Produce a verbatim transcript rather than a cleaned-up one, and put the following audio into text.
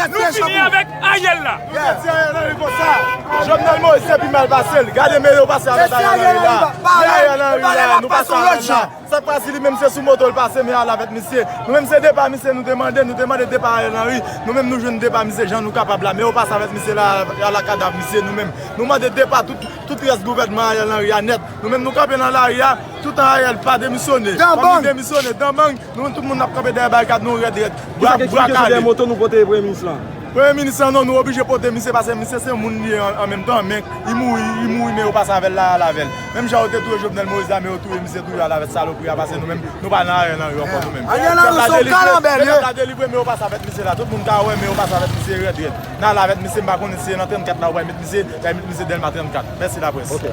Nou fini avèk Ariel la. Jovenel Moïse se pi mal pase l. Gade men yo pase avèk Ariel Henry la. Men Ariel Henry la, nou pase avèk la. Sa k pase li menm se sou moto l pase, men al avèk misye. Nou menm se depa misye nou te mande, nou te mande depa Ariel Henry. Nou menm nou jwenn depa misye jan nou kapab la. Men yo pase avèk misye la, al ak kadav misye nou menm. Nou mande depa tout, tout rès gouvènman Ariel Henry a nèt. Nou menm nou kanpe nan lari a, toutan Ariel pa demisyone. Fòk li demisyone. Dan bang, nou tout moun ap kanpe dèyè barikad nou rèd rèd. Bra, bra kale. Moto nou pote premye minis lan. Premye minis lan, non, nou oblije pote misye paske misye se moun li ye an, an menm tan, men li mouri, li mouri, men yo pase avè l la, al avè l. Menm jan yo te touye Jovenel Moïse la, men yo touye misye toujou al avè salopri a, paske nou menm, nou pa nan Ariel Henry ankò nou menm. Ariel Henry se yon kalanbè li ye. Pèp la delivre, men yo pase avè misye la. Tout moun ka wè, men yo pase avè misye rèd rèd. N al avè misye, m pa konnen si se nan trannkat la ou pral met misye, y a met misye Dèlma trannkat. Mèsi laprès. Ok.